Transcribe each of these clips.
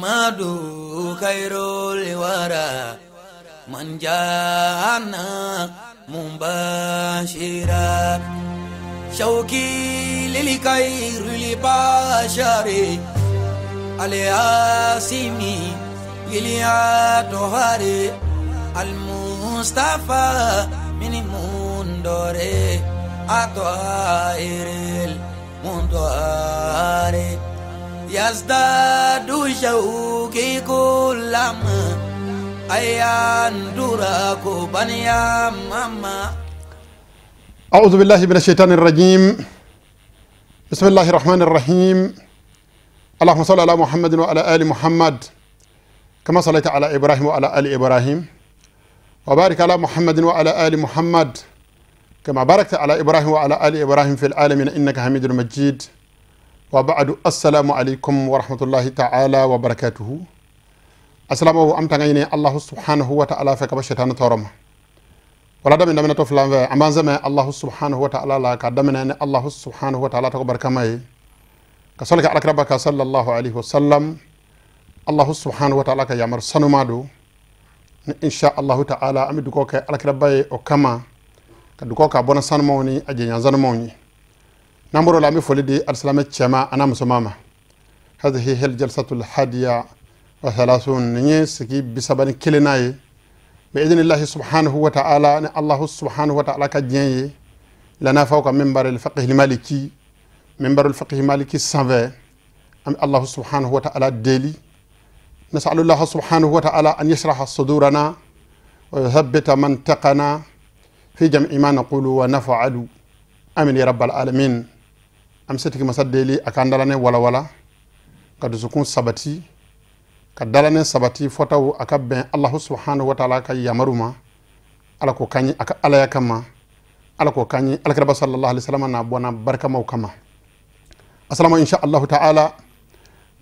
محمد خير الورى من جاءنا مبشرا شوقي للخير البشر الياسمي الياتوهاري المصطفى من مندوري أطائر المندوري يزداد شوقي كلما أيان دراكو بنيا ماما. أعوذ بالله من الشيطان الرجيم. بسم الله الرحمن الرحيم. اللهم صل على محمد وعلى آل محمد كما صليت على إبراهيم وعلى آل إبراهيم، وبارك على محمد وعلى آل محمد كما باركت على إبراهيم وعلى آل إبراهيم في العالمين إنك حميد مجيد. وبعد، السلام عليكم ورحمة الله تعالى وبركاته. السلام عليكم. الله سبحانه وتعالى فكما الشيطان تورم ولا دمنا من طفل أمان زمان الله سبحانه وتعالى لا كدمنا أن الله سبحانه وتعالى تكبر كما كسلك على ربك صلى الله عليه وسلم. الله سبحانه وتعالى كيامر سنمادو إن شاء الله تعالى أمي دكوك على ربي أو كما كدكوك أبونا سنموني أجي ينزنموني نمر لامي فولدي السلام الشما أنا مسمامة. هذه هي الجلسة 31 نيسكي بسبب كلناي بإذن الله سبحانه وتعالى. أن الله سبحانه وتعالى كجني لنا فوق منبر الفقه المالكي، منبر الفقه المالكي سانفي. أم الله سبحانه وتعالى ديلي. نسأل الله سبحانه وتعالى أن يشرح صدورنا ويثبت منطقنا في جميع ما نقول ونفعل. آمين يا رب العالمين. أمسيتك مسدلي أكاندلاني ولا ولا قد سكون سبتي كدلاني سبتي فتاو أكبر الله سبحانه وتعالى كي يمرما على كوكاني أك على يكما على كوكاني على كرب صلى الله عليه وسلم نبوانا بركة موكما. السلام إن شاء الله تعالى.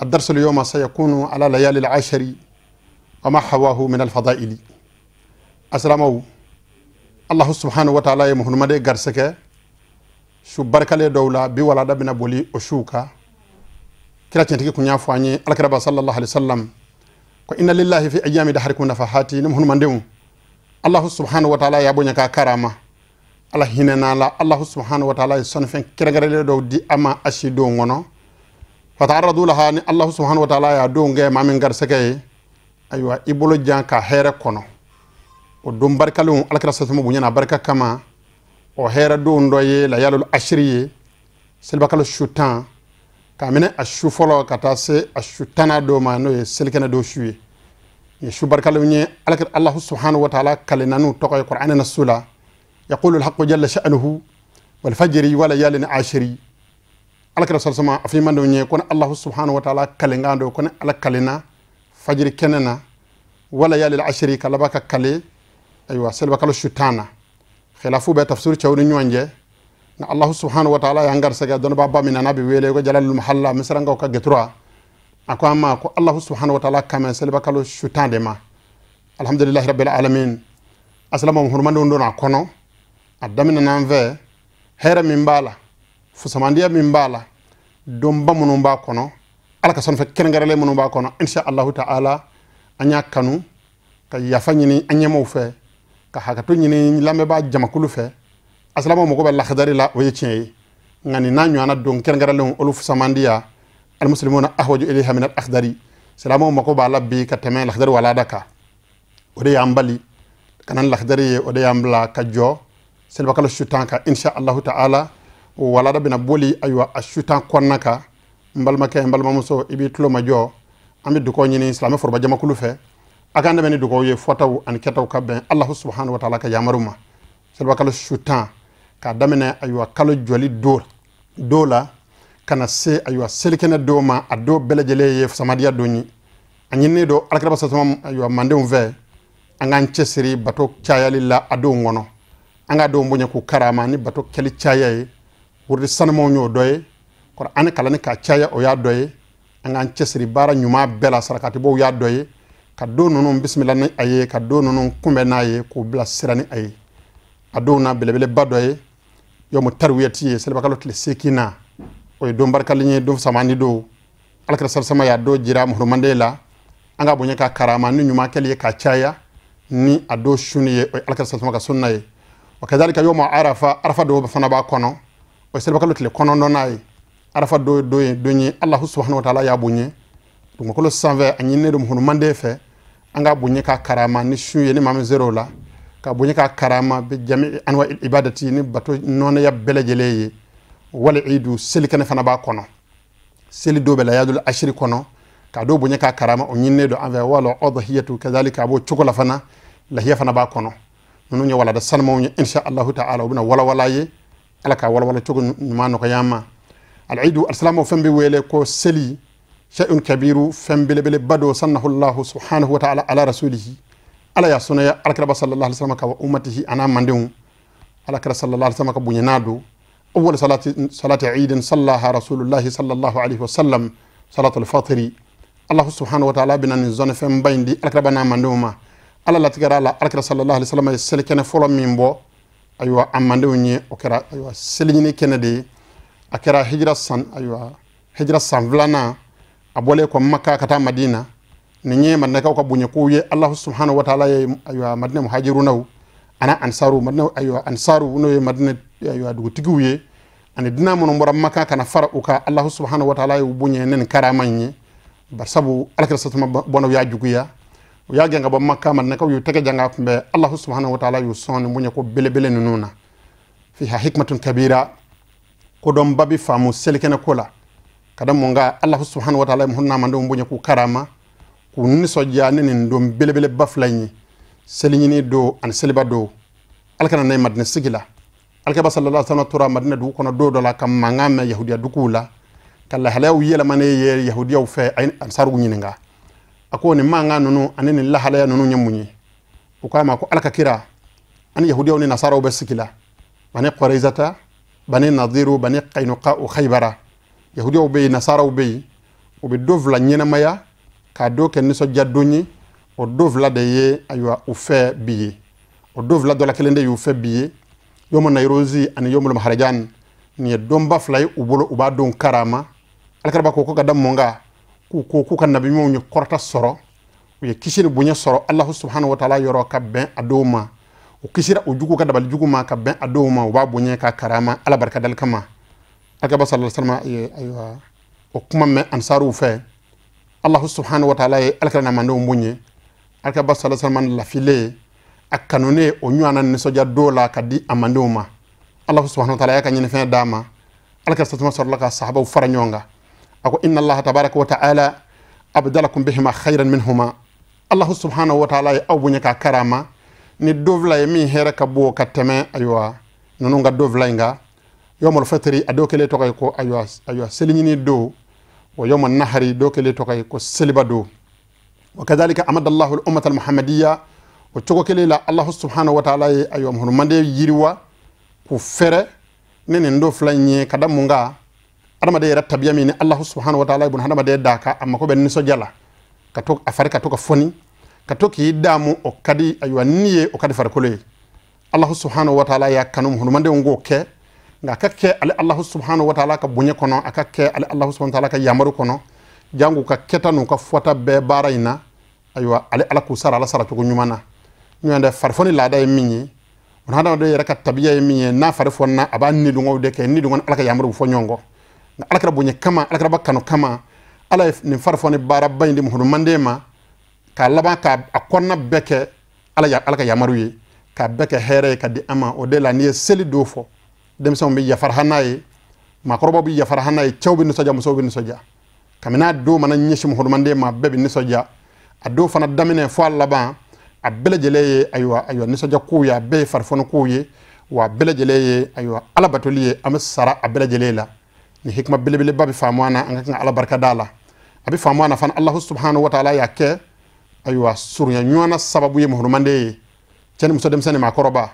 الدرس اليوم سيكون على ليالي العشر وما حواه من الفضائل. السلام الله سبحانه وتعالى يمهن مدي غرسك شو بركة لدولة بولا دبنا بولي أشوكا كلا تنتكي كنيا فاني على كرب صلى الله عليه وسلم. وإن لله في أيام دهركم نفحاتي نمهن مندون الله سبحانه وتعالى يا بنيا كرامة الله هنا لا الله سبحانه وتعالى يصنفين كلا غير دو دي أما أشيدون ونو فتعرضوا لها الله سبحانه وتعالى يا دون غير ما من غرسك أيوة إبلو جان كهير كونو ودون بركة لهم على كراسة مبنينا بركة كما وهير دون دوي ليالو العشرية سلبكالو شوتان كامنة أشوفلو كتاسي أشوتانا دو ما نوي سلكنا دو شوي يشو بركة لهم على كر الله سبحانه وتعالى كلنا تقوى القرآن نسولا يقول الحق جل شأنه والفجر وليال عشري على كر صلى الله في من دوني كون الله سبحانه وتعالى كلنا دو كون على كلنا فجر كننا وليال العشري كلبك كلي أيوة سلبكالو شوتانا خلافو بي تفسير تشاوري نيوانجي الله سبحانه وتعالى يانغار سغا دون بابا من نبي ويلي كو جلال المحلى مسرانغا كو غتروا اكو اما كو الله سبحانه وتعالى كما سلبكالو شوتان ديما. الحمد لله رب العالمين. السلام محمد دون اكونو ادمنا نانفي هير من بالا فسمانديا من بالا دومبا منومبا كونو ala ka sonfe kengarale munumba kono insha Allah ta'ala anya kanu ka yafa ñini anyemo fe ka hakatu ñini lambe ba jamakulu fe asalama mo ko be lakhdari la o yecen ngani na ñana don kengarale olu fusamandiya al muslimuna ahwaju ilayha min al akhdari salama mo ko ba labbi ka teme lakhdari wala daka o de yambali kanan lakhdari o de yambla ka jo selba kala shutan ka insha Allah ta'ala wala da bina boli aywa ashutan konnaka mbalma ke mbalma muso ibi tulo majo ami duko ñini islami forba jamakulu fe akande meni duko ye fotaw an ketaw kabben Allah subhanahu wa ta'ala ka yamaruma selba kala shutan ka damene aywa kalo joli do dola kana se aywa selikene do ma ado belejele ye samadiya doni anyine do alakaba satama aywa mande ve angan cesiri bato chayali la ado ngono anga do mbonya ku karama ni bato keli chayaye wurde sanamo nyo doye Qur'an kala ni ka chaya o ya doye angan cesiri bara nyuma bela sarakati bo ya doye ka do nunu bismillah ni aye ka do nunu kumbe na ye ko bila sirani aye ado na belebele ba doye yo mo tarwiyati ye selba kalo tile sekina o ye don barkalinye don samani do alakira sal sama ya do jira muhammadu la An ka bonya ka karama ni ɲuman kɛli ye ka caya ni a do suni ye, o ye alakira sallallahu ka sunna ye. Wa kadhalika yawma arafa, arafa do fana b'a kɔnɔ, o ye selibakalo tile 9nan ye. Arafa do do ye don ye Allahu subhanahu wa ta'ala y'a bonya dugumakolo sanfɛ, a ɲininen don musulmanden fɛ an ka bonya ka karama ni sun ye ni maa min sera o la, ka bonya ka karama bi jami anwa ibadati ni bato nɔnɔya bɛɛ lajɛlen ye. Wal idu, selikɛnɛ fana b'a kɔnɔ, seli do bɛ layadul ashiri kɔnɔ, ka do bonya ka karama, o ɲininen don an fɛ. Wala udhiyatu kadhalika, a b'o cogo la fana, lahiya fana b'a kɔnɔ. Ninnu ye walada sanumaw ye insha Allahu ta'ala, u bɛna walawala ye, Ala ka walawala cogo ɲuman nɔgɔya an ma. Al-idu, alisilamɛw, fɛn bɛ wele ko seli, shay'un kabiru, fɛn belebeleba do, sannahu Allahu subhanahu wa ta'ala ala rasulihi, Ala y'a sunaya alakiraba sallallahu alaihi wasallam ka wa ummatihi ana mandenw, alakira sallallahu alaihi wasallam ka bonya do. Awwal salati eidin sallaha rasulullahi sallallahu alaihi wasallam salatul fatiri. Allah subhanahu wa ta'ala bɛna nin zɔnɛ fɛnba in di alakiraba n'a mandenw ma. Ala latigɛra la alakira sallallahu alaihi wasallam ye selikɛnɛ fɔlɔ min bɔ ayiwa a mandenw ye, o kɛra ayiwa seliɲini kɛnɛ de ye. A kɛra hijira san, ayiwa hijira san 2nan, a bɔlen kɔ Maka ka taa Madina. Nin ye Madinakaw ka bonyakow ye. Allah subhanahu wa ta'ala ye ayiwa Madina muhajirunaw ana ansaru, Madina ayiwa ansaru n'o ye Madina ayiwa dugutigiw ye, ani dunan minnu bɔra Maka ka na fara u kan, Allah subhanahu wa ta'ala y'u bonya ni nin karama in ye. Barisabu alakira sallallahu bɔnna u y'a juguya, u y'a gɛn ka bɔ Maka, Madinakaw y'u tɛgɛ jan k'a kunbɛn. Allah subhanahu wa ta'ala y'u sɔn nin bonya ko belebele ninnu na. Fiha hikmatun kabira, kodɔnba bi faamu selikɛnɛ ko la, ka da mun kan? Allah subhanahu wa ta'ala ye muhunna mandenw bonya k'u karama, k'u nisɔndiya ni nin don belebeleba fila in ye, seliɲini don ani seliba don. Ala kana n'a ye Madina sigi la. Alakira sallallahu alaihi wasallam tora Madina dugu kɔnɔ don dɔ la ka mankan mɛn yahudiya duguw la, ka lahalayaw yɛlɛmanen ye yahudiyaw fɛ. A ye ansaruw ɲininka, a ko nin mankan ninnu ani nin lahalaya ninnu ye mun ye? U k'a ma ko Ala ka kira, ani yahudiyaw ni nasaraw bɛ sigi la, bani Quraizata, bani Nadiru, bani Qaynuqa u Khaybara. Yahudiyaw bɛ yen, nasaraw bɛ yen, u bɛ don fila ɲɛnamaya k'a don kɛ nisɔndiya don ye. O don fila de ye ayiwa u fɛ bi ye, o don fila dɔ la kelen de y'u fɛ bi ye, yomu Nairozi ani yomu Maharajan. Nin ye donba fila ye u bolo, u b'a don karama. Alakiraba ko ka da mun kan? K'u ko k'u ka nabi ɲumanw ye kɔrɔta sɔrɔ, u ye kisi ni bonya sɔrɔ Allahu subhanahu wa ta'ala yɔrɔ ka bɛn a dɔw ma, u kisira u jugu ka dabali jugu ma ka bɛn a dɔw ma, u b'a bonya ka karama Ala barika dali kama. Alakiraba sallallahu alaihi wasallam ye ayiwa o kuma mɛn ansaruw fɛ. Allahu subhanahu wa ta'ala ye alakira na mandenw bonya. Alakiraba sallallahu alaihi wasallam lafilen, a kanunen, o ɲɔgɔnna nisɔndiya dɔw la ka di a mandenw ma. Allahu subhanahu wa ta'ala y'a ka ɲinifɛn d'a ma. Alakira sallallahu alaihi wasallam sɔrɔla ka sahabaw fara ɲɔgɔn kan, a ko inna Allaha tabaraka wa ta'ala abdalakum bihima khayran minhuma. Allahu subhanahu wa ta'ala ye aw bonya ka karama ni don fila ye min hɛrɛ ka bon ka tɛmɛ ayiwa ninnu ka don fila in kan. Yawmul fitri, a dɔw kelen tɔgɔ ye ko ayiwa seliɲini don, wa yawmun nahari, dɔw kelen tɔgɔ ye ko seliba don. Wa kadhalika amadallahu al-ummata al-muhammadiyya, o cogo kelen la Allahu subhanahu wa ta'ala ye ayiwa musulmanden yiriwa k'u fɛrɛ ni nin don fila in ye, ka da mun kan? Adamaden yɛrɛ tabiya min ni Allahu subhanahu wa ta'ala ye bun hadamaden d'a kan, a mako bɛ nisɔndiya la, ka to a fari ka to ka fɔni, ka to k'i damu, o ka di ayiwa ni ye, o ka di farikolo ye. Allahu subhanahu wa ta'ala y'a kanu musulmandenw k'o kɛ, nka a ka kɛ ale Allahu subhanahu wa ta'ala ka bonya kɔnɔ, a ka kɛ ale Allahu subhanahu wa ta'ala ka yamaru kɔnɔ, jango ka kɛta n'u ka fɔta bɛɛ baara in na. Ayiwa ale Ala k'u sara, Ala sara cogo ɲuman na. Ɲɔgɔn tɛ farifoni laada ye min ye, o hadamaden yɛrɛ ka tabiya ye min ye, n'a fari fɔnna a b'a nidungɔw de kɛ, nidungɔ ni Ala ka yamaruw fɔ ɲɔgɔn kɔ. Nka Ala kɛra bonya kama, Ala kɛra ba kanu kama, Ala ye nin farifoni baaraba in di musulmanden ma, k'a laban k'a a kɔnɔna bɛɛ kɛ Ala ka yamaru ye, k'a bɛɛ kɛ hɛrɛ ye ka di an ma. O de la n'i ye seli don fɔ, denmisɛnw bɛ yafara hana ye, maakɔrɔbaw bɛ yafara hana ye, cɛw bɛ nisɔndiya, musow bɛ nisɔndiya. Kabini a don mana ɲɛsin musulmanden ma, bɛɛ bɛ nisɔndiya. A don fana daminɛ fo a laban, a bɛɛ lajɛlen ye ayiwa nisɔndiya kow ye, a bɛɛ ye farifoni kow ye, wa a bɛɛ lajɛlen ye ayiwa Ala batoli ye. An bɛ sara a bɛɛ lajɛlen la. Ni hikma belebeleba bɛ faamu an na, an ka kan ka Ala barika da la. A bɛ faamu an na fana, Allahu subhanahu wa ta'ala y'a kɛ ayiwa surunya ɲɔgɔn na sababu ye musulmanden ye, cɛ ni muso, denmisɛn ni maakɔrɔba.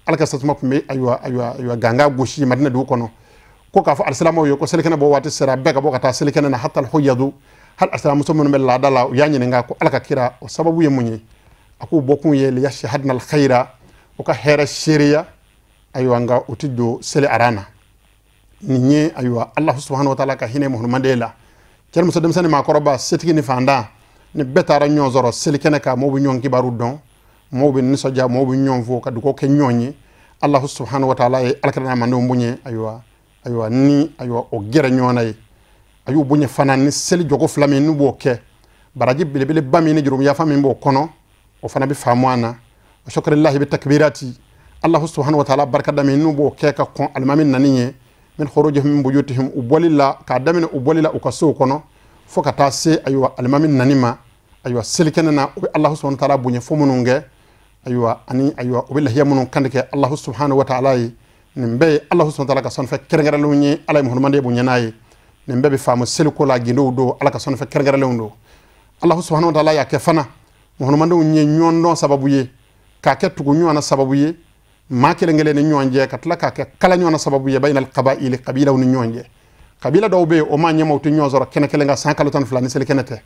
Ala ka satuma tun bɛ ayiwa ganga gosi Madina dugu kɔnɔ, ko k'a fɔ alisilamɛw ye ko selikɛnɛ bɔ waati sera, bɛɛ ka bɔ ka taa selikɛnɛ na, hatta alhuyadu, hali alisilamuso minnu bɛ laada la, u y'a ɲininka ko Ala ka kira, o sababu ye mun ye? A k'u bɔkun ye liyashhadna alkhayra, u ka hɛrɛ seereya, ayiwa nka u ti don seli aran na. Nin ye ayiwa Allahu subhanahu wa ta'ala ka hinɛ musulmanden la, cɛ ni muso, denmisɛn ni maakɔrɔba, setigi ni fantan. Ni bɛɛ taara ɲɔgɔn sɔrɔ selikɛnɛ kan, mɔgɔw bɛ ɲɔgɔn kibaru dɔn, mɔgɔw bɛ nisɔndiya, mɔgɔw bɛ ɲɔgɔn fo ka dugawu kɛ ɲɔgɔn ye. Allahu subhanahu wa ta'ala ye alakira n'a mandenw bonya, ayiwa ayiwa ni ayiwa o gɛrɛ ɲɔgɔn na ye. A y'u bonya fana ni seli jɔko fila min n'u b'o kɛ, baraji belebeleba min ni jurumu yafa min b'o kɔnɔ, o fana bɛ faamu an na. Wa shukrillahi bi takbirati, Allahu subhanahu wa ta'ala barikada min n'u b'o kɛ ka kɔn alimami nani ye, min khurujihim min buyutihim, u bɔli la k'a daminɛ u bɔli la u ka sow kɔnɔ fo ka taa se ayiwa alimami nani ma. Ayiwa selikɛnɛ na u bɛ Allahu subhanahu wa ta'ala bonya fo minnu kɛ, ayiwa ani ayiwa u bɛ lahiya minnu kantigɛ Allahu subhanahu wa ta'ala ye. Nin bɛɛ ye Allahu subhanahu wa ta'ala ka sɔnfɛn kɛrɛnkɛrɛnlenw ye, Ala ye muhammaden bonya n'a ye. Nin bɛɛ bɛ faamu seliko la, gindow don, Ala ka sɔnfɛn kɛrɛnkɛrɛnlenw don. Allahu subhanahu wa ta'ala y'a kɛ fana muhammadenw ye ɲɔgɔndɔn sababu ye, k'a kɛ tugu ɲɔgɔn na sababu ye, maa kelen kelen ni ɲɔgɔn cɛ, ka tila k'a kɛ kala ɲɔgɔn na sababu ye, bayinal qabaili, kabilaw ni ɲɔgɔn cɛ. Kabila dɔw bɛ yen o maa ɲɛmaaw tɛ ɲɔgɔn sɔrɔ kɛnɛ kelen kan san kalo 12 ni selikɛnɛ tɛ.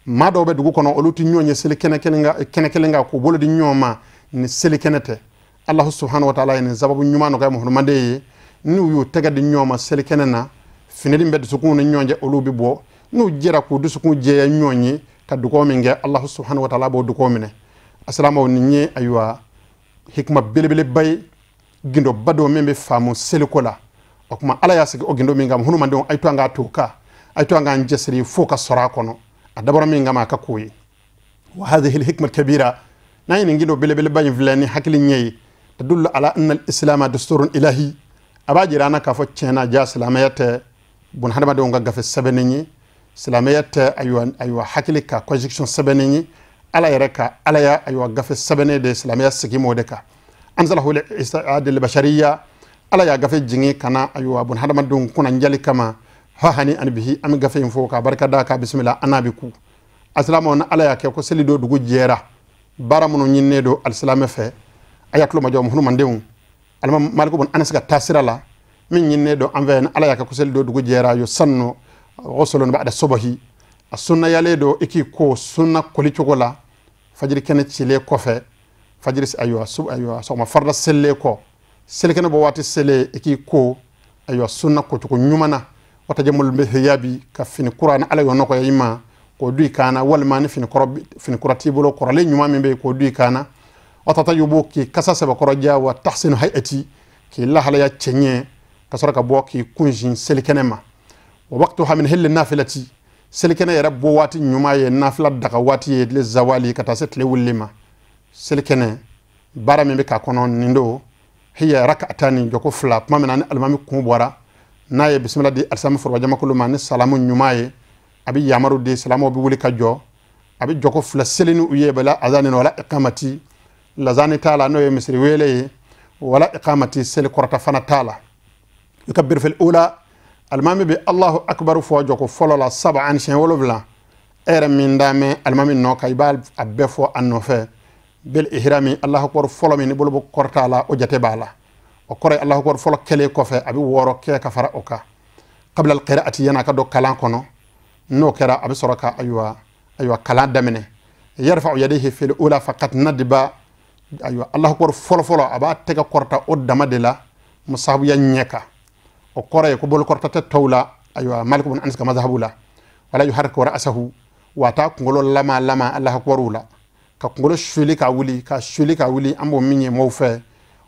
Maa dɔw bɛ dugu kɔnɔ olu tɛ ɲɔgɔn ye seli kɛnɛ kelen kan k'u bolo di ɲɔgɔn ma ni selikɛnɛ tɛ. Allahu subhanahu wa ta'ala ye nin sababu ɲuman nɔgɔya muhammaden ye, n'u y'u tɛgɛ di ɲɔgɔn ma selikɛnɛ na, finili bɛ dusukun ni ɲɔgɔn cɛ olu bɛ bɔ, n'u jɛra k'u dusukun jɛya ɲɔgɔn ye ka dugawu min kɛ, Allahu subhanahu wa ta'ala b'o dugawu minɛ. Asilamaw, nin ye ayiwa hikma belebeleba ye, gindoba dɔ min bɛ faamu seliko la. O tuma Ala y'a sigi o gindo min kan, muhammadenw a ye to an k'a to o kan, a ye to an k'an cɛsiri fo ka sɔrɔ a kɔnɔ. A dabɔra min kama a ka k'o ye. Wa hadhihi alhikma alkabira, n'an ye nin gindo belebeleba in filɛ ni hakili ɲɛ ye, tadullu ala anna alislama dusturun ilahi, a b'a jira an na k'a fɔ tiɲɛ na ja silamɛya tɛ bun hadamadenw ka gafe sɛbɛnnen ye, silamɛya tɛ ayiwa ayiwa hakili ka constitution sɛbɛnnen ye, Ala yɛrɛ ka Ala ya ayiwa gafe sɛbɛnnen de silamɛya sigi m'o de kan. Anzalahu li isaadil bashariya, Ala y'a gafe jigin ka na ayiwa bun hadamadenw kunnanjali kama. Ha hani ani bihi, an bɛ gafe in fo k'a barika da k'a bisimila an n'a bɛ ku. Asilamɛw, ni Ala y'a kɛ ko seli don dugu jɛra, baara minnu ɲininen don alisilamɛ fɛ, a y'a tulo majɔ muhammadenw, alima Maliku bun Anas ka taasira la min ɲininen don an fɛ, ni Ala y'a kɛ ko seli don dugu jɛra, yo sannu ghuslun ba'da subahi, a sunnayalen don i k'i ko sunna koli cogo la fajiri kɛnɛ cilen kɔfɛ, fajiri ayiwa ayiwa sɔgɔma farida selilen kɔ, selikɛnɛ bɔ waati selen i k'i ko ayiwa sunna kocogo ɲuman na. Wata jamul bɛ hiyabi, ka fini kura ni Ala y'o nɔgɔya i ma k'o don i kan na, walima ni fini kura t'i bolo kɔrɔlen ɲuman min bɛ yen k'o don i kan na. Wata tayubu, k'i kasa sɛbɛkɔrɔ diya, wa tahsinu hayati, k'i lahalaya cɛɲɛ ka sɔrɔ ka bɔ k'i kunsin selikɛnɛ ma. Wa waqtuha min hilli nafilati, selikɛnɛ yɛrɛ bɔ waati ɲuman ye nafila daga waati ye, tile zawali ka taa se tile wulili ma. Selikɛnɛ baara min bɛ k'a kɔnɔ nin don, hiya rak'atani, jɔko fila, tuma min na ni alimami kun bɔra, n'a ye bisimila di alisilami foroba jamakulu ma ni salamu ɲuman ye, a bɛ yamaru di silamɛw bɛ wuli ka jɔ, a bɛ jɔko fila seli ni u ye, bala azani wala iqamati, lazani t'a la n'o ye misiri wele ye, wala iqamati seli kɔrɔta fana t'a la. Yukabbiru fil ula, alimami bɛ Allahu akbar fɔ jɔko fɔlɔ la sab'an, siɲɛ 7, e yɛrɛ min damɛ alimami nɔ kan i b'a a bɛɛ fɔ a nɔfɛ. Bil ihrami, Allahu akbar fɔlɔ min ni bolo bɛ kɔrɔta la o jate b'a la, o kɔrɔ ye Allahu akbar fɔlɔ kɛlen kɔfɛ a bɛ 6 kɛ ka fara o kan. Qabla alqira'ati, yan'a ka don kalan kɔnɔ, n'o kɛra a bɛ sɔrɔ ka ayiwa ayiwa kalan daminɛ. Yarfa'u yadayhi fil ula faqat nadba, ayiwa Allahu akbar fɔlɔ fɔlɔ a b'a tɛgɛ kɔrɔta o dama de la musahabuya ɲɛ kan, o kɔrɔ ye ko bolo kɔrɔta tɛ tɔw la, ayiwa Malik ibn Anas ka mazhabu la. Wala yuharriku ra'sahu, wa t'a kunkolo lama lama Allahu akbar la, ka kunkolo suli ka wuli, ka suli ka wuli, an b'o min ye mɔgɔw fɛ,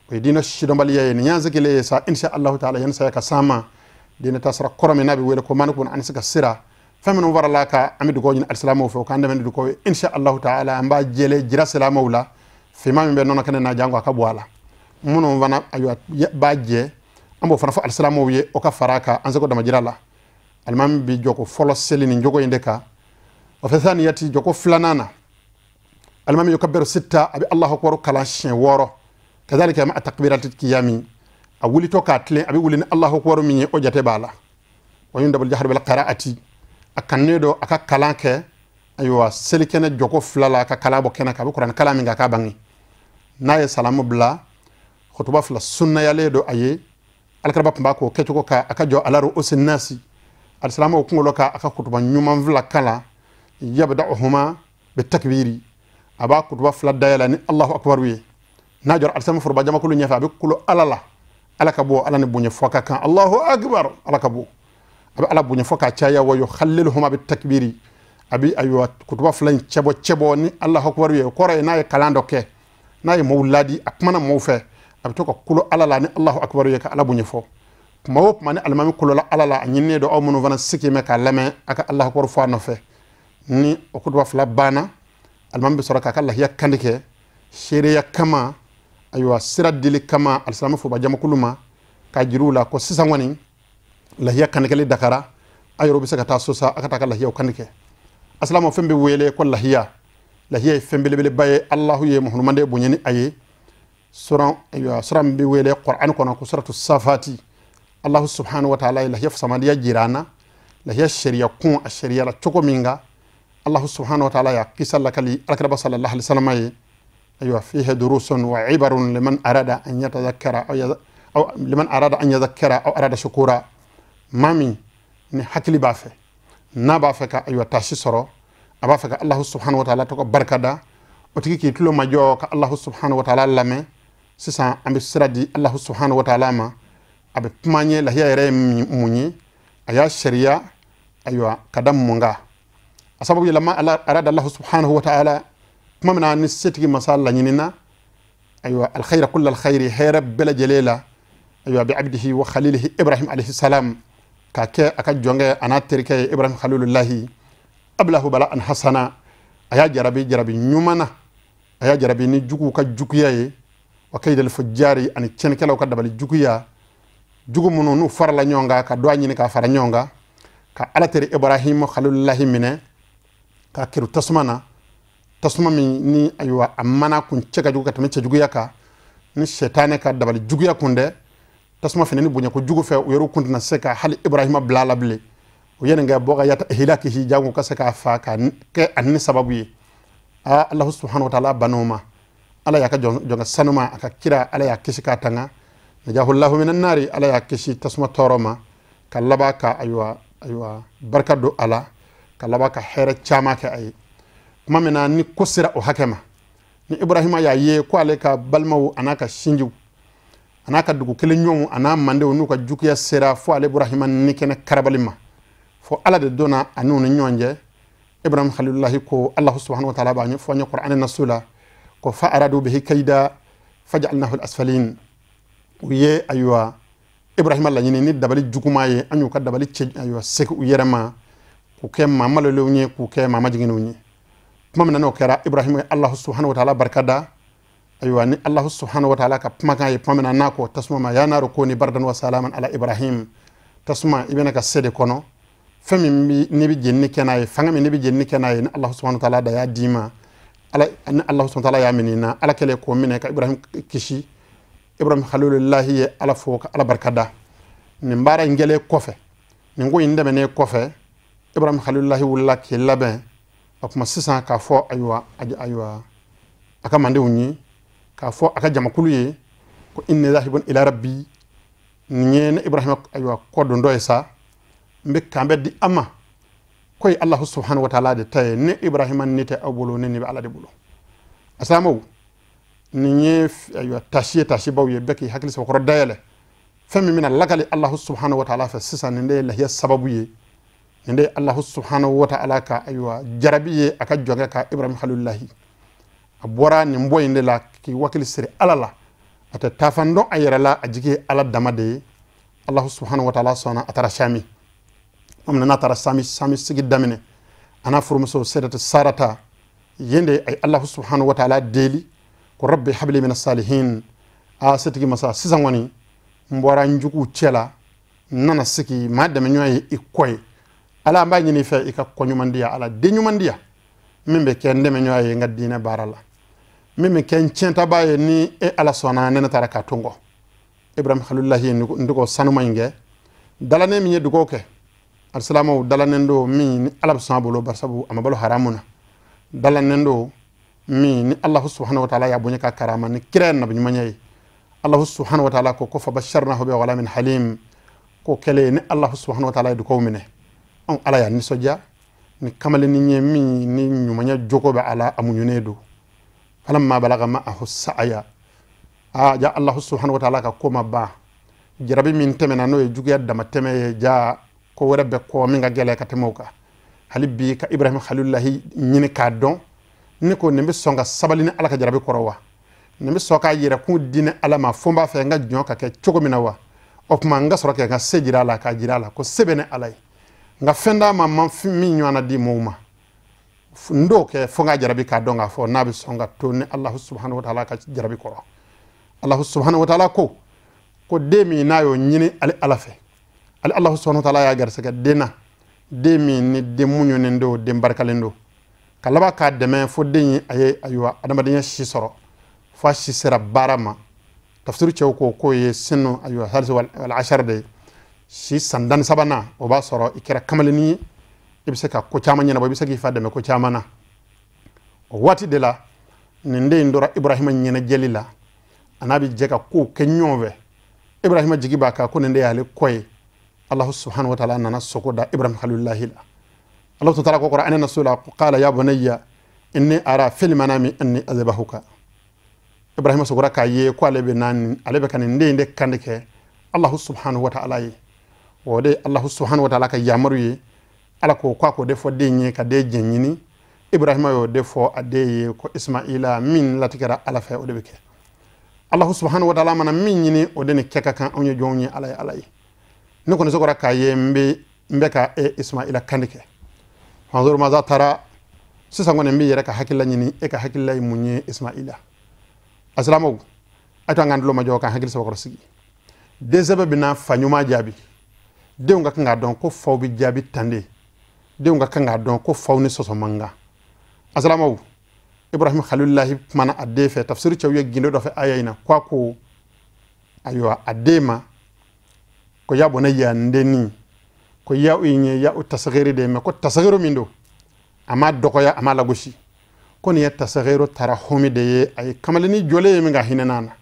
o ye diinɛ sidɔnbaliya ye. Nin y'an sigilen ye sa, insha Allahu ta'ala yanni saya ka s'an ma, diinɛ taasira kɔrɔ min n'a bɛ wele ko Malik ibn Anas ka sira, fɛn minnu farala kan an bɛ dugawu ɲini alisilamɛw fɛ, o k'an dɛmɛ ni dugawu ye insha Allahu ta'ala. An b'a jɛlen jira silamɛw la, finman min bɛ nɔnɔ kɛnɛ na janko a ka bɔ a la, minnu fana ayiwa b'a jɛ, an b'o fana fɔ alisilamɛw ye o ka fara a kan an seko damajira la. Alimami bɛ jɔko fɔlɔ seli nin jogo in de kan. O fɛ saniyati, jɔko filanan na, alimami yukabbiru sitta, a bɛ Allahu akbar kalan siɲɛ 6, kadhalika ma'a takbirati qiyami, a wulitɔ k'a tilen a bɛ wuli ni Allahu akbar min ye o jate b'a la. Wa yundabul jahru bil qira'ati, a kannen don a ka kalan kɛ ayiwa selikɛnɛ jɔko fila la, ka kalan bɔ kɛnɛ kan, a bɛ kuranɛ kalan min kɛ a k'a bange. N'a ye salamu bila, khutuba fila sunnayalen don a ye, alakiraba tun b'a k'o kɛcogo kan, a ka jɔ ala ru'usi nasi, alisilamɛw kunkolo kan, a ka kutuba ɲuman fila kalan, yabda'uhuma bitakbiri, a b'a kutuba fila dayɛlɛ ni Allahu akbar ye. N'a jɔra alisilamɛ foroba jamakulu ɲɛfɛ, a bɛ kulo Ala la, Ala ka bɔ, Ala ni bonya fɔ ka kan, Allahu akbar, Ala ka bɔ, a bɛ Ala bonya fɔ k'a caya. Wa yukhalliluhuma bitakbiri, A bɛ ayiwa kutuba fila in cɛbɔ ni Alahu akibaru ye, o kɔrɔ ye n'a ye kalan dɔ kɛ, n'a ye maaw ladi, a kumana maaw fɛ, a bɛ to ka kolo Ala la ni Alahu akibaru ye ka Ala bonya fɔ. Kuma o kuma ni alimami kolola Ala la, a ɲininen don aw minnu fana sigi mɛ k'a lamɛn, a ka Alahu akibaru fɔ a nɔfɛ. Ni o kutuba fila banna, alimami bɛ sɔrɔ k'a ka lahiya kandi kɛ seereya kama, ayiwa sira dili kama alisilamɛ foba jamakulu ma, k'a jira u la ko sisan kɔni lahiya kannikɛli dakara, a yɛrɛ bɛ se ka taa so sa, a ka taa ka lahiyaw kandi kɛ. Asilama fɛn bɛ wele ko lahiya. Lahiya ye fɛn belebeleba ye, Alahu ye muhamadu bonya ni a ye. Suran, ayiwa sura min bɛ wele Qur'an kɔnɔ ko suratu safati, Alahu subhanahu wa ta'ala ye lahiya fisamadiya jira an na, lahiya sariya kun a sariya la cogo min kan, Alahu subhanahu wa ta'ala ya kisa lakali alakiraba sallallahu alaihi wasallam ye. Ayiwa fihi durusun wa ibarun liman arada an yatadhakkara aw liman arada an yadhakkara aw arada shukura. Maa min ni hakili b'a fɛ, n'a b'a fɛ ka ayiwa taasi sɔrɔ, a b'a fɛ ka Alahu subhanahu wa ta'ala tɔgɔ barika da, o tigi k'i tulo majɔ ka Alahu subhanahu wa ta'ala lamɛn. Sisan an bɛ sira di Alahu subhanahu wa ta'ala ma, a bɛ kuma ɲɛ lahiya yɛrɛ ye mun ye, a y'a sariya ayiwa ka da mun kan. A sababu yɛlɛma arada Alahu subhanahu wa ta'ala, tuma min na ni setigi masa laɲinina ayiwa alkhayra kulla alkhayri, hɛrɛ bɛɛ lajɛlen la, ayiwa bi abdihi wa khalilihi Ibrahim alayhi salam, k'a kɛ a ka jɔnkɛ a n'a terikɛ ye Ibrahim khalilullahi, ablahu bala an hasana, a y'a jarabi jarabi ɲuman na, a y'a jarabi ni juguw ka juguya ye, wa kaydal fujjari, ani tiɲɛnikɛlaw ka dabali juguya, jugu minnu n'u farala ɲɔgɔn kan ka dɔ a ɲini k'a fara ɲɔgɔn kan, ka Ala teri Ibrahim khalilullahi minɛ k'a kiri tasuma na, tasuma min ni ayiwa a mana kun cɛ ka jugu ka tɛmɛ cɛjuguya kan, ni sɛtanɛ ka dabali juguya kun dɛ, tasuma fana ni bonya kojugu fɛ, u yɛrɛ kun tɛna se ka hali Ibrahima bila a la bilen. O ye nin kɛ bɔ ka yata hilakihi, jango ka se k'a fa ka kɛ a ni sababu ye. Aa Alahu subhanahu wa ta'ala ban'o ma, Ala y'a ka jɔnkɛ sanuma, a ka kira Ala y'a kisi k'a tanga, najahullahu minan nari, Ala y'a kisi tasuma tɔɔrɔ ma, ka laban ka ayiwa barika don a la, ka laban ka hɛrɛ caman kɛ a ye. Tuma min na ni ko sera o hakɛ ma, ni Ibrahima y'a ye ko ale ka balimaw a n'a ka sinjiw a n'a ka dugu kelen ɲɔgɔnw a n'a mandenw n'u ka juguya sera fo ale Ibrahima ni kɛnɛ karabali ma, fo Ala de donna a n'u ni ɲɔgɔn cɛ. Ibrahim khalilullahi ko Alahu subhanahu wa ta'ala b'a ɲɛfɔ an ye Qur'an nasu la ko fa aradu bihi kayda faj'alnahu al-asfalin. U ye ayiwa Ibrahima laɲini ni dabali juguman ye, an y'u ka dabali cɛ ayiwa segi u yɛrɛ ma, k'u kɛ maa malolenw ye, k'u kɛ maa majiginnenw ye. Tuma min na n'o kɛra, Ibrahima ye Alahu subhanahu wa ta'ala barika da, ayiwa ni Alahu subhanahu wa ta'ala ka kumakan ye tuma min na n'a ko tasuma ma, ya naru kuni bardan wa salaman ala Ibrahim, tasuma i bɛna ka se de kɔnɔ, fɛn min bi n'i bɛ jenini kɛ n'a ye, fanga min n'i bɛ jenini kɛ n'a ye, ni Alahu subhanahu wa ta'ala da y'a d'i ma, Ala ni Alahu subhanahu wa ta'ala y'a minɛ i na, Ala kɛlen k'o minɛ ka Ibrahim kisi. Ibrahim khalilullahi ye Ala fo ka Ala barika da. Nin baara in kɛlen kɔfɛ, nin ko in dɛmɛnen kɔfɛ, Ibrahim khalilullahi wulila k'i labɛn o tuma sisan k'a fɔ ayiwa ayiwa a ka mandenw ye, k'a fɔ a ka jamakulu ye ko inni zahibun ila rabbi, nin ye ne Ibrahima ayiwa kɔ don dɔ ye sa, n bɛ kan bɛ di a ma, ko ye Alahu subhanahu wa ta'ala de ta ye, ne Ibrahima ni tɛ aw bolo, ne ni bɛ Ala de bolo. Asalamaw, nin ye ayiwa taasi ye, taasibaw ye, bɛɛ k'i hakili sɔrɔ dayɛlɛ. Fɛn min bɛna lakali Alahu subhanahu wa ta'ala fɛ sisan, nin de ye lahiya sababu ye, nin de ye Alahu subhanahu wa ta'ala ka ayiwa jarabi ye a ka jɔnkɛ ka Ibrahim khalilullahi. A bɔra nin bɔ in de la k'i wakili siri Ala la, a tɛ taafan dɔn a yɛrɛ la, a jigi ye Ala dama de ye. Alahu subhanahu wa ta'ala sɔnna, a taara Sami. Tuma min na n'a taara Sami, Sami sigi daminɛ, a n'a furumuso Sɛdatu Sarata, yen de a ye Alahu subhanahu wa ta'ala deli ko rabbi habli mina salihin, a setigi masa sisan kɔni n bɔra n juguw cɛ la, n nana sigi maa dɛmɛ ɲɔgɔn ye i kɔ ye, Ala an b'a ɲini i fɛ i ka kɔ ɲuman di yan, Ala den ɲuman di yan min bɛ kɛ n dɛmɛ ɲɔgɔn ye n ka diinɛ baara la, min bɛ kɛ n tiɲɛtaba ye ni e Ala sɔnna ne ne taara k'a to n kɔ. Ibrahim khalilullahi ye n dugawu sanuma in kɛ, dalanen min ye dugawu kɛ, alisilamɛw dalanen don min ni Ala bɛ sɔn a bolo, barisabu a ma balo haramu na, dalanen don min ni Alahu subhanahu wa ta'ala y'a bonya ka karama ni kira ye nabi ɲumanya ye. Alahu subhanahu wa ta'ala ko fabasharnahu bi ghulamin halim, ko kɛlen ni Alahu subhanahu wa ta'ala ye dugawu minɛ, anw Ala y'a nisɔndiya ni kamalennin ye min ni ɲumanya jogo bɛ a la, a muɲunen don. Falamma balaga ma'ahu sa'aya, a ja Alahu subhanahu wa ta'ala ka ko ma ban, jarabi min tɛmɛna n'o ye juguya damatɛmɛ ye, ja ko wɛrɛ bɛ kɔ min ka gɛlɛn ka tɛmɛ o kan. Hali bi ka Ibrahim Khalilullahi ɲini k'a dɔn ne ko nin bɛ sɔn ka sabali ni Ala ka jarabi kɔrɔ wa nin bɛ sɔn k'a yɛrɛkun di ni Ala ma fo n b'a fɛ n ka jɔn ka kɛ cogo min na wa o tuma n ka sɔrɔ kɛ n ka se jira a la k'a jira a la ko se bɛ ne Ala ye n ka fɛn d'a ma ma min ɲɔgɔnna di mɔgɔw ma n t'o kɛ fo n ka jarabi k'a dɔn k'a fɔ n'a bɛ sɔn ka to ni Alahu subahanahu wa taala ka jarabi kɔrɔ. Alahu subahanahu wa taala ko den min n'a y'o ɲini ale Ala fɛ ale Alahu subahanahu wa taala y'a garisɛgɛ den na den min ni den muɲunen don den barikalen don ka laban k'a dɛmɛ fo den ye a ye ayiwa adamadenya si sɔrɔ fo a si sera baara ma. Tafsiri cɛw ko k'o ye sinu ayiwa halisi wal ashar de ye si san 13nan o b'a sɔrɔ i kɛra kamalennin ye i bɛ se ka ko caman ɲɛnabɔ i bɛ se k'i fa dɛmɛ ko caman na. O waati de la nin den in dɔra Ibrahima ɲɛnajɛli la a n'a bɛ jɛ ka kow kɛ ɲɔgɔn fɛ. Ibrahima jigi b'a kan ko nin de y'ale kɔ ye. Allahu subhanahu wa ta'ala nana sogo da Ibrahim Khalilullahi la. Allahu ta'ala ko Qur'an na sura qala ya bunayya inni ara fil manami anni azbahuka. Ibrahima sogora k'a ye ko ale bɛ na ale bɛ ka nin den de kan de kɛ Allahu subhanahu wa ta'ala ye. O de Allahu subhanahu wa ta'ala ka yamaru ye Ala ko k'a k'o de fɔ den ye ka den jɛn ɲini. Ibrahima y'o de fɔ a den ye ko Ismaila min latigɛra Ala fɛ o de bɛ kɛ. Allahu subhanahu wa ta'ala mana min ɲini o de ni kɛ ka kan anw ye jɔnw ye Ala ye Ala ye. Ne kɔni sogora k'a ye n bɛ ka e Ismaila kan de kɛ. Fanzor maza tara sisan kɔni n b'i yɛrɛ ka hakilila ɲini e ka hakilila ye mun ye Ismaila. Asilamɛw a to an k'an tulo majɔ k'an hakili sabakɔrɔ sigi. Den sɛbɛ bɛna fa ɲuman jaabi. Denw ka kan k'a dɔn ko faw bɛ jaabi tan de. Denw ka kan k'a dɔn ko faw ni sɔsɔ man kan. Asilamɛw Ibrahim Khalilullahi kumana a den fɛ tafsiri cɛw ye gindo dɔ fɛ aya in na ko a ko ayiwa a den ma ko ya bunayya n dennin ko ya u ye ya u tasagiri de mɛ ko tasagiru min don a ma dɔgɔya a ma lagosi ko nin ye tasagiru tarahumi de ye a ye kamalennin jɔlen ye min ka hinɛ n'a na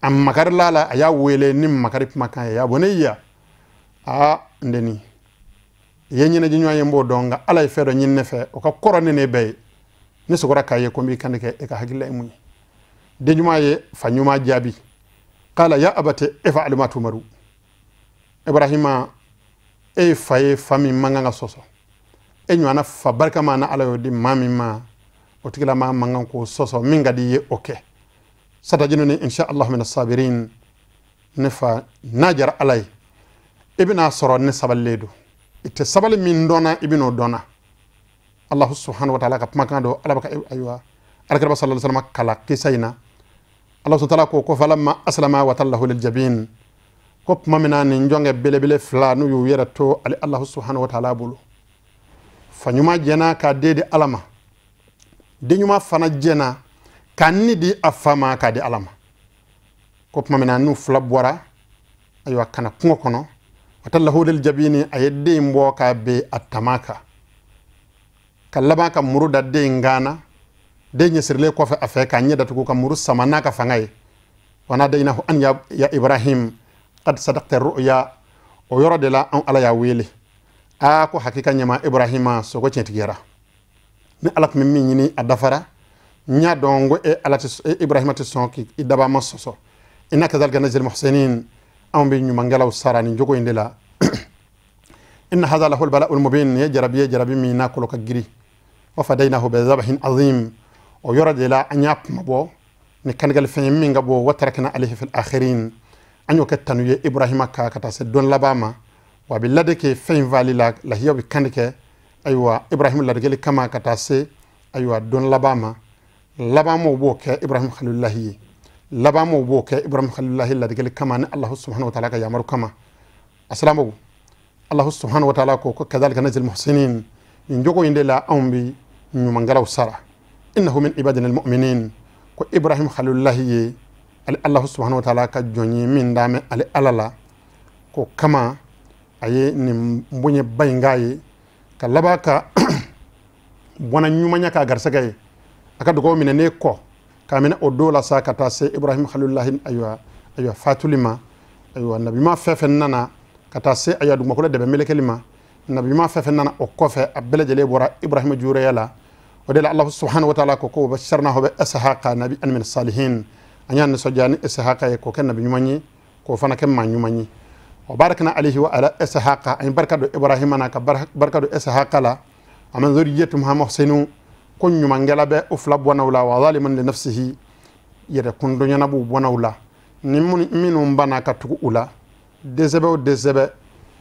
a makarila la a y'a wele ni makari kumakan ye ya bunayya aa n dennin i ye ɲɛnajɛ ɲɔgɔn ye n b'o dɔn nka Ala ye fɛn dɔ ɲini ne fɛ o ka kɔrɔ ni ne bɛɛ ye ne sogora k'a ye ko n b'i kan de kɛ e ka hakilila ye mun ye. Den ɲuman ye fa ɲuman jaabi qala ya abati if'al ma tumaru. Ibrahima e ye fa ye fa min man kan ka sɔsɔ e ɲɔgɔnna fa barikama na Ala y'o di maa min ma o tigilamaa man kan k'o sɔsɔ min ka di i ye o kɛ. Satajiduni insha Allah min as-sabirin. Ne fa n'a jara Ala ye i bɛna sɔrɔ ne sabalilen don i tɛ sabali min dɔnna i bɛn'o dɔnna. Allahu subhanahu wa ta'ala ka kumakan don Ala bɛ ka ayiwa Alakira sallallahu alaihi wasallam kala kisa in na. Allahu ta'ala ko falamma aslama wa tallahu lil jabin ko tuma min na nin jɔnkɛ belebele fila n'u y'u yɛrɛ to ale Allahu subhanahu wa ta'ala bolo. Fa ɲuman jɛna k'a den di Ala ma den ɲuman fana jɛna k'a ni di a fa ma k'a di Ala ma. Ko tuma min na n'u fila bɔra ayiwa ka na kungo kɔnɔ wa tallahu lil jabini a ye den bɔ k'a ben a tama kan ka laban ka muru da den in kan na den ɲɛsirilen kɔfɛ a fɛ k'a ɲɛ datugu ka muru sama n'a ka fanga ye. Wa nadaynahu an ya Ibrahim qad sadaqta ru'ya. O yɔrɔ de la anw Ala y'a wele aa ko hakika ɲɛma Ibrahima sogo tiɲɛtigiyara ni Ala tun bɛ min ɲini a dafara n y'a dɔn ko e Ala tɛ e Ibrahima tɛ sɔn k'i daba ma sɔsɔ. Inna kadhalika najzil muhsinin anw bɛ ɲumankɛlaw sara nin jogo in de la. Inna hadha lahul bala'ul mubin nin ye jarabi ye jarabi min n'a kolo ka girin. Wa fadaynahu bi dhabhin azim o yɔrɔ de la an y'a kuma bɔ ni kanigɛli fɛn ye min ka bɔ wa tarakna alayhi fil akhirin an y'o kɛ tanu ye Ibrahima kan ka taa se don laban ma wa a bɛ ladege fɛn in faali la lahiya bɛ kan de kɛ ayiwa Ibrahima ladegeli kama ka taa se ayiwa don laban ma. Laban maaw b'o kɛ Ibrahim Khalilullahi ye laban maaw b'o kɛ Ibrahim Khalilullahi ladegeli kama ni Allahu subhanahu wa ta'ala ka yamaru kama. Asilamɛw Allahu subhanahu wa ta'ala ko kadhalika najzil muhsinin nin jogo in de la anw bɛ ɲumankɛlaw sara. Innahu min ibadina almu'minin ko Ibrahim Khalilullahi ye ale Allahu subhanahu wa ta'ala ka jɔn ye min d'a mɛn ale Ala la ko kama a ye nin bonyaba in k'a ye ka laban ka bɔnna ɲumanya k'a garisɛgɛ ye a ka dugawu minɛ ne kɔ k'a minɛ o don la sa ka taa se Ibrahim Khalilullahi ayiwa ayiwa fatuli ma ayiwa nabiɲuman fɛn fɛn nana ka taa se ayiwa dugumakolo dɛbɛ melekeli ma nabiɲuman fɛn fɛn nana o kɔfɛ a bɛɛ lajɛlen bɔra Ibrahima jureya la. O de la Allahu subhanahu wa ta'ala ko ko basharnahu bi Ishaqa nabiyyan min salihin an y'a nisɔndiya ni Ishaqa ye k'o kɛ nabi ɲuman ye k'o fana kɛ maa ɲuman ye. Wa barakna alayhi wa ala Ishaqa an ye barika don Ibrahima na ka barika don Ishaqa la. Aman zurriyatum ha muhsinu ko ɲumankɛla bɛ o fila bɔnnaw la wa zalimun li nafsihi yɛrɛ kundonyana b'u bɔnnaw la ni minnu banna ka tugu u la dɛsɛbɛ o dɛsɛbɛ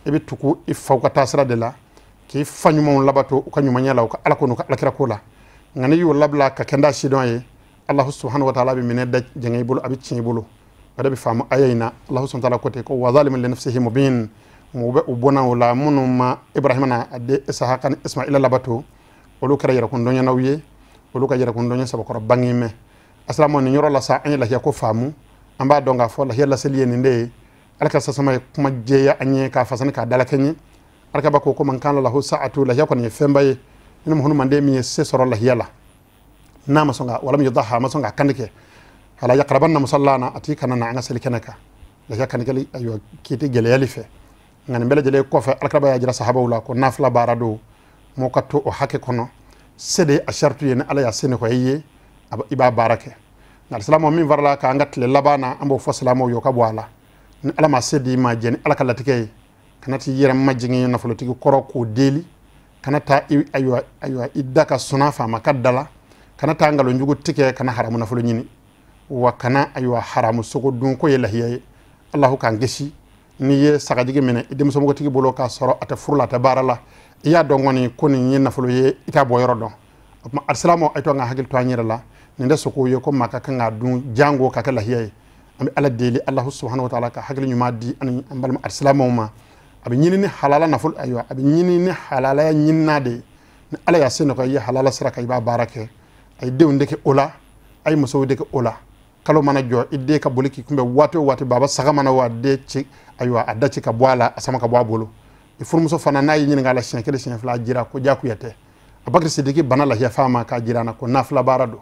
i bɛ tugu i faw ka taasira de la k'i fa ɲumanw labato u ka ɲumanya la u ka ala ko n'u ka alakira ko la nka n'i y'o labila ka kɛnda sidɔn ye Allahu subhanahu wa ta'ala bɛ minɛ da jɛngɛ i bolo a bɛ tiɲɛ i bolo o de bɛ faamu aya in na Allahu subhanahu wa ta'ala ko ten ko wa zalimun li nafsihi mubin mɔgɔ bɛ u bɔnna o la minnu ma Ibrahima n'a den Isahaka ni Ismaila labato olu kɛra yɛrɛkundɔnyanaw ye olu ka yɛrɛkundɔnya sabakɔrɔ bange mɛn asilamu nin yɔrɔ la sa an ye lahiya ko faamu an b'a dɔn k'a fɔ lahiya laseli ye nin de ye ala ka sasama ye kuma jɛya an ye k'a fasani k'a dalakɛɲɛ ala ka ko man kana lahu sa'atu lahiya kɔni ye fɛnba ye ni mɔgɔ min ye se sɔrɔ lahiya la n'a ma sɔn ka wala min yudaha ma sɔn ka kandi kɛ ala yaqrabanna musallana ati kana na an ka seli kɛnɛ kan lahiya kanikɛli ayiwa kiti gɛlɛyali fɛ nka nin bɛɛ lajɛlen kɔfɛ alakira y'a jira sahabaw la ko nafila baara don mɔgɔ ka to o hakɛ kɔnɔ se de a saritu ye ni ala y'a se nɔgɔya i ye i b'a baara kɛ nka silamɛw min farala k'an ka tile laban na an b'o fɔ silamɛw ye o ka bɔ a la ni ala ma se d'i ma jɛ ni ala ka latigɛ ye kana t'i yɛrɛ majigin nafolotigi kɔrɔ k'o deli kana taa ayiwa i da ka suna faama ka da la kana taa nkalonjugu tigɛ kana haramu nafolo ɲini wa kana ayiwa haramu sogo dun ko ye lahiya ye Allahu k'an kisi n'i ye sagajigi minɛ i denmusomɔgɔtigi bolo k'a sɔrɔ a tɛ furu la a tɛ baara la i y'a dɔn kɔni ko nin ye nafolo ye i t'a bɔ yɔrɔ dɔn o tuma alisilamɛw a ye to an ka hakili to an yɛrɛ la nin tɛ sogo ye ko maa ka kan k'a dun jango ka kɛ lahiya ye an bɛ ala deli Allahu subhanahu wa ta'ala ka hakili ɲuman di ani an balima alisilamɛw ma a bɛ ɲini ni halala nafolo ayiwa a bɛ ɲini ni halalaya ɲinina de ye ni ala y'a se nɔgɔya i ye halala sira kan i b'a baara kɛ a ye denw dege o la a ye musow dege o la kalo mana jɔ i den ka boli k'i kunbɛn waati o waati baba saga mana wa den ci ayiwa a da ci ka bɔ a la a sama ka bɔ a bolo i furumuso fana n'a y'i ɲininka a la siɲɛ kelen siɲɛ fila a jira ko diyagoya tɛ Abubakar Sidiki bana lahiya fa ma k'a jira na ko nafila baara don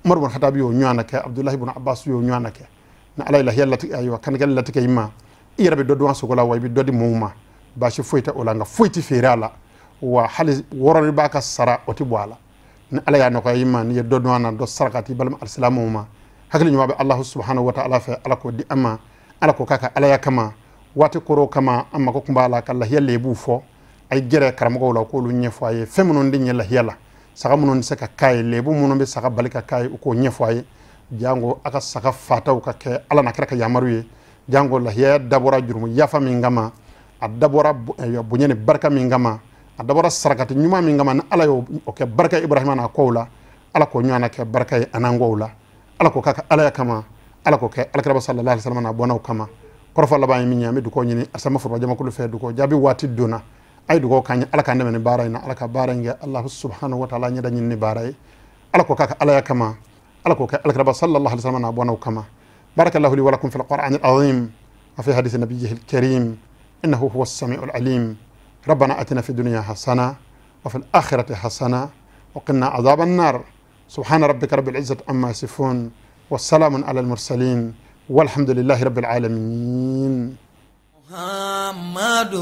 Umar ibn Khattab y'o ɲɔgɔn na kɛ Abdullahi ibn Abbas y'o ɲɔgɔn na kɛ ni ala ye lahiya latigɛ ayiwa kanikɛli latigɛ i ma i yɛrɛ bɛ dɔ dun a sogo la wa i bɛ dɔ di mɔgɔw ma baasi foyi tɛ o la nka foyi tɛ feere a la wa hali wɔrɔni b'a ka sara o tɛ bɔ a la ni ala y'a nɔgɔya i ma n'i ye dɔ dun a na dɔ saraka t'i balima alisilamɛw ma hakili ɲuman bɛ Allahu subhanahu wa ta'ala fɛ ala k'o di an ma ala k'o k'a ka alaya kama waati koro kama an mako tun b'a la ka lahiya lebuw fɔ a ye gɛrɛ karamɔgɔw la k'olu ɲɛfɔ a ye fɛn minnu tɛ ɲɛ lahiya la saga minnu tɛ se ka k'a ye lebu minnu bɛ saga bali ka k'a ye u k'o ɲɛfɔ a ye jango a ka saga fataw ka kɛ ala n'a kira ka yamaru ye jango lahiya dabɔra jurumu yafa min kama a dabɔra bonya ni barika min kama a dabɔra sarakati ɲuman min kama ni ala y'o kɛ barika Ibrahima n'a kɔw la ala k'o ɲɔgɔn kɛ barika ye an'an kɔw la ala k'o k'a ka alaya kama ala k'o kɛ alakira sallallahu alaihi wasallam n'a bɔnnaw kama kɔrɔfɔ laban ye min ye an bɛ dugawu ɲini asama foroba jamakulu fɛ dugawu jaabi waati donna a ye dugawu k'an ye ala k'an dɛmɛ ni baara in na ala ka baara in kɛ Allahu subhanahu wa ta'ala ɲɛda ɲini ni baara ye ala k'o k'a ka alaya kama ala k'o kɛ alakira sallallahu alaihi wasallam n'a bɔnnaw kama barakallahu li wa lakum fil qur'anil azim wa fi hadith nabiyyihil karim innahu huwas sami'ul alim ربنا آتنا في الدنيا حسنة وفي الآخرة حسنة وقنا عذاب النار سبحان ربك رب العزة عما يصفون والسلام على المرسلين والحمد لله رب العالمين. محمد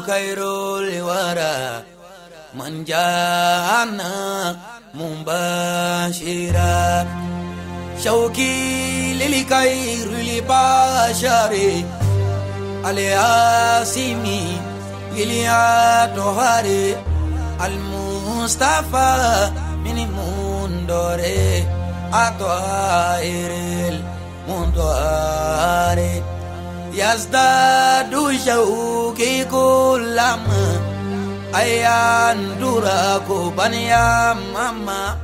خير الورى من جاءنا مبشرا شوقي للخير البشر الياسمي اليا المصطفى من مندوري أطائر المندوري يزداد شوقي كلما أيان دراكو بنيا ماما.